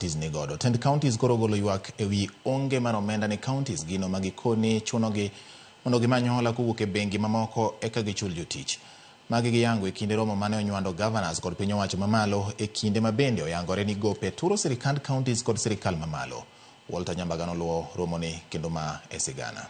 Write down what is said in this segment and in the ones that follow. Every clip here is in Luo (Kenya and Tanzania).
Counties ni godo. Tend counties koro ogolo ywak ewi onge mar omenda ne counties gino ma gikoni chunogi mondo gimany hola kowuok e bengi mamoko eka gichul jotich. Magi giyango e kinde romo mane onywando governors kod piny owacho mamalo e kinde ma bende oyangore ni gope turo sirikand counties kod sirikal mamalo. Walter Nyambaga noluwo romoni kendo ma e sigana.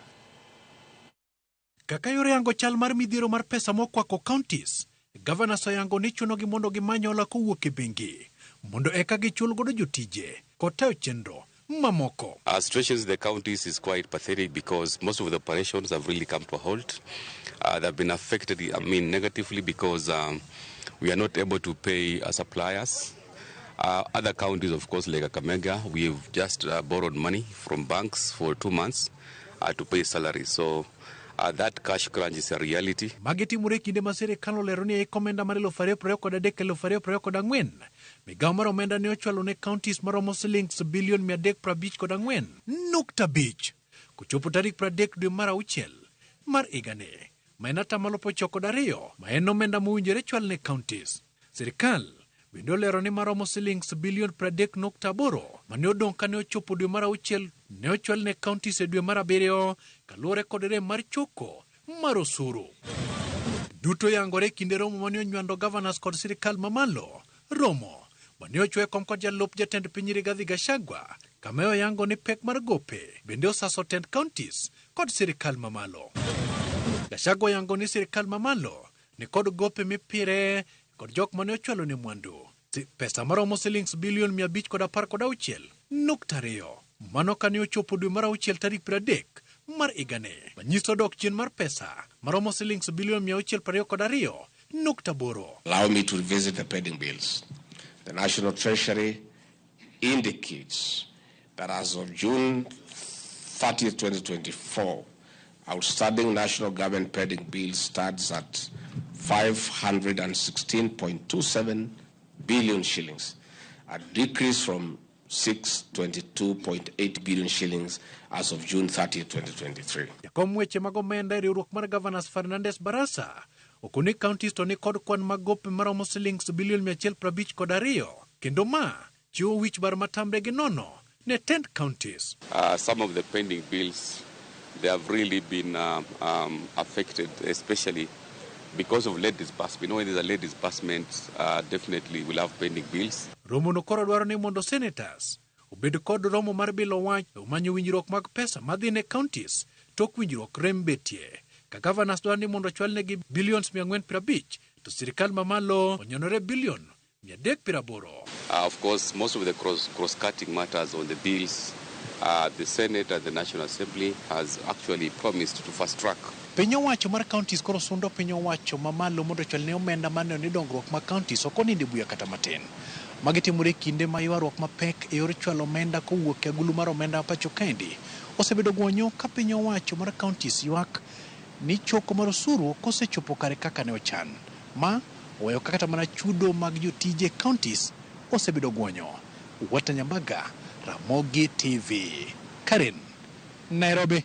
Kaka yore yango chal mar midhiero mar pesa mokwako counties, governors oyango ni chunogi mondo gimany hola kowuok e bengi mondo eka gichul godo jotije kod tayo chenro mamoko. Our situation in the counties is quite pathetic because most of the operations have really come to a halt. They've been affected, I mean, negatively because we are not able to pay our suppliers. Other counties, of course, like Kakamega, we've just borrowed money from banks for 2 months to pay salaries. So that cash crunch is a reality. Magi timore e kinde ma sirikal olero ni eik omenda mar 2023 2024 migawo mar omenda ne ochwalo ne counties maromo silings bilion 354.5 kochopo tarik 30 dwe mar auchiel mar higani ma en atamalo 92 ma en omenda mowinjore chwal ne counties. Sirikal bende olero ni maromo silings bilion 30.8 mane odong' kane ochopo dwe mar auchiel ne ochwal ne counties e dwe mar abiriyo kaluwore kod rem mar choko mar osuru. Duto yangore e kinde romo mane onywando governors kod sirikal mamalo. Romo mane ochwe kom kod jalup jatend piny Rigathi Gachagua kama oyango ni pek mar gope bende osaso tend counties kod sirikal mamalo. Gachagua oyango ni sirikal mamalo ni kod gope mipire kod jok mane ochwalo ne mwandu pesa maromo silings bilion 516.2. Mano kane ochopo dwe mar auchiel tarik 30 mar higani manyiso dok chien mar pesa maromo silings bilion 622.8. Allow me to revisit the pending bills. The National Treasury indicates that as of June 30th, 2024, outstanding national government pending bills stands at 516.27 billion shillings, a decrease from 622.8 billion shillings as of June 30th, 2023. Jakom weche mag omenda e riwruok mar Governors Fernandes Barasa okoni counties to ni kod kwan mag gope maromo silings bilion 152 kendo ma chiwo wich bar matamre gi nono ne tend counties. Some of the pending bills, they have really been affected, especially because of late disbursement. When there's a late disbursement, definitely we'll have pending bills. Romo no koro dwaro ni mondo senators obed kod romo mar bilo wach e manyo winjruok mag pesa madhi ne counties tok winjruok rem betie. Ka governors dwaro ni mondo ochwalnegi billions 450 to sirikal mamalo onyonore bilion 380. Of course, most of the cross-cutting matters on the bills, the Senate and the National Assembly has actually promised to fast track. Piny owacho mar counties koro sundo piny owacho mamalo mondo ochwalne omenda mar neno ni dongruok mag counties ok onindo e buya kata matin. Magi timore e kinde ma ywaruok mapek e yor chwalo omenda kowuok e agulu mar omenda ma pacho kaendi osebedo gwonyo ka piny owacho mar counties ywak ni choko mar osuru ok osechopo kare kaka ne ochan. Ma oweyo ka kata mana chudo mag jotije e counties osebedo gwonyo. Walter Nyambaga, Ramogi TV. Karen, Nairobi.